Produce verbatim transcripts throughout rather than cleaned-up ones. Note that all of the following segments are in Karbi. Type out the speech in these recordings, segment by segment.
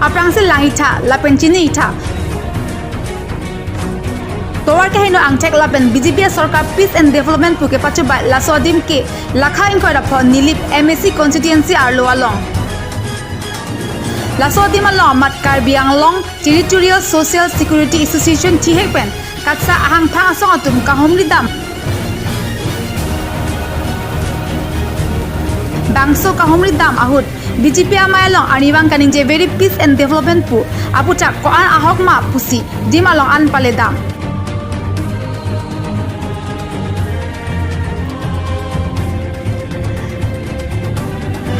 Aphrangsi lang-itha lapen chini-itha. Tovar keheno angthek lapen B J P sorkar Peace and Development pu kepachobai laso adim ke lakha ingkoi ra pho Nilip M A C constituency arlo along. Laso adim along amat Karbi Anglong Territorial Social Security Association thihek pen KATSSA ahangthang asong atum kahumri dam. Bangso kahumri dam ahut B J P amei along arnivang kaningje very peace and development pu aputhak ko-an ahok ma pusi dim along an paledam.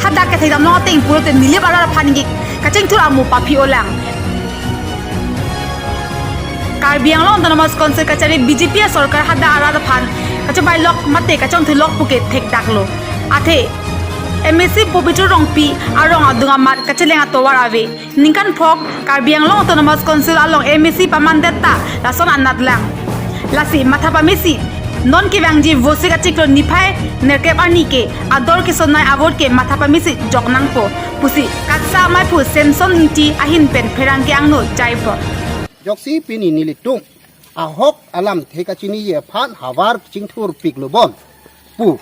Hadak kethekdam long ateng pulote Nilip arat aphan ke kachingthur amo paphi-olang. Karbi Anglong Autonomous Council kachari B J P sorkar hadak arat aphan kachobai lok mate kachongthu lok puke thekdak lo. Athe M A C Pobitro Rongpi arong adung amat kacheleng atovar ave. Ningkan phok Karbi Anglong Autonomous Council along M A C pamandet ta lason anat lang. Lasi matha pamesi non kevangji Vosik achiklo niphai nerkep arni ke ador kesonai avote ke matha pamesi jok nangpo pusi KATSSA ameiphu Samson Ingti ahin pen pherangke angno jaipo. Joksi pini nelitum ahok alamthe kachiniji aphan havar chingthur piklo bon pu.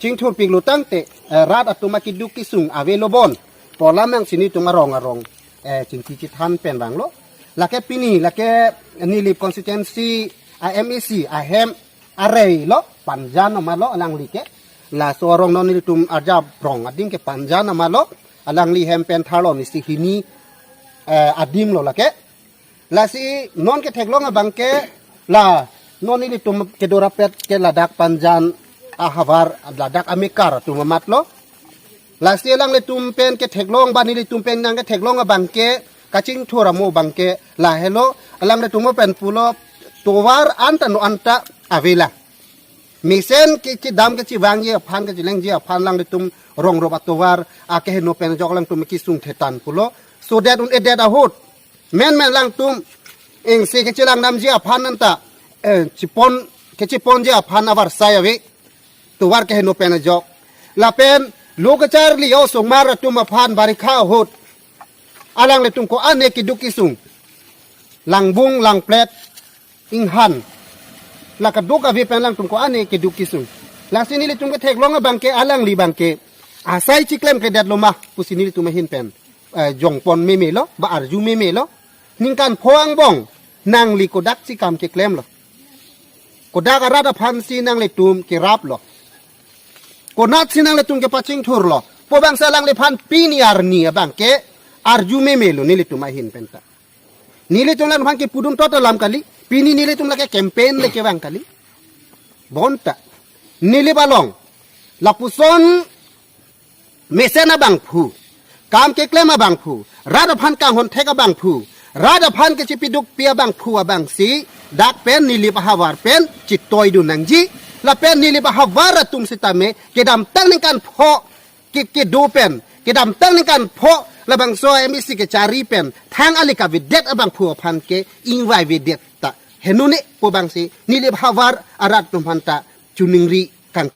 Chingthur piklo tangte, eh, rat atum akeduk kesung avelo bon pu alam nangsi nelitum arong arong, eh, chingki chethan pen vanglo. Lake pini, lake Nilip constituency a M A C ahem arei lo, Panjan amat lo alangli ke. Laso arong non nelitum arjap rong adim ke Panjan amat lo, alangli hem pen tharlo ni si hini, eh, adim lo lake. Lasi non ketheklong abang ke la non nelitum kedo rapet ke ladak Panjan ahavar ladak amekar atum amat lo. Lasi alanglitum pen ketheklong ba nelitum pen nangketheklong abang ke kachingthur amo abang ke lahelo, alanglitum pen pulo tovar anta no anta avelang. Mesen kechedam kechevangji aphan kechelengji aphan alanglitum rong rop atovar akeheno pen jok alangtum kesung thetan pulo. So det un-edet ahut menmen alangtum ingse kechelang damji aphan anta, eh, chepon, kecheponji aphan avarsai ave. Tovar keheno pen ajok. Lapen lo kacharli osomar atum aphan barikha ahut alanglitum ko-an ne keduk kesung. Langbung, langplet, inghan. La kaduk ave pen alangtum ko-an ne keduk kesung. Lasi nelitum ketheklong abang ke alangli abang ke asai chiklemkledet lo ma pusi nelitum ahin pen, eh, jongpon meme lo, ba arju meme lo. Ningkan pho angbong nangli kodak si kam keklem lo. Kodak arat aphan si nanglitum kerap lo. Konat si nanglitum kepachingthur lo pu abang si alangliphan pini arni abang ke arju meme lo nelitum ahin pen ta. Nelitum alangliphan kepudun tot alam kali, pini nelitum lake campaign le kevang kali. Bonta Nilip along lapuson mesen abangphu, kam keklem abangphu, rat aphan kanghon thek abangphu, rat aphan kechepidukpi abangphu abang si dak pen Nilip ahavar pen chitoidun nangji. Lapen Nilip ahavar atum sitame kedamtang ningkan pho ke, kedo pen, kedamtang ningkan pho labangso M A C kechari pen thang ali kavedet abangphu aphan ke ingvaivedet ta heno ne pu abang si Nilip ahavar arat atum aphan ta choningri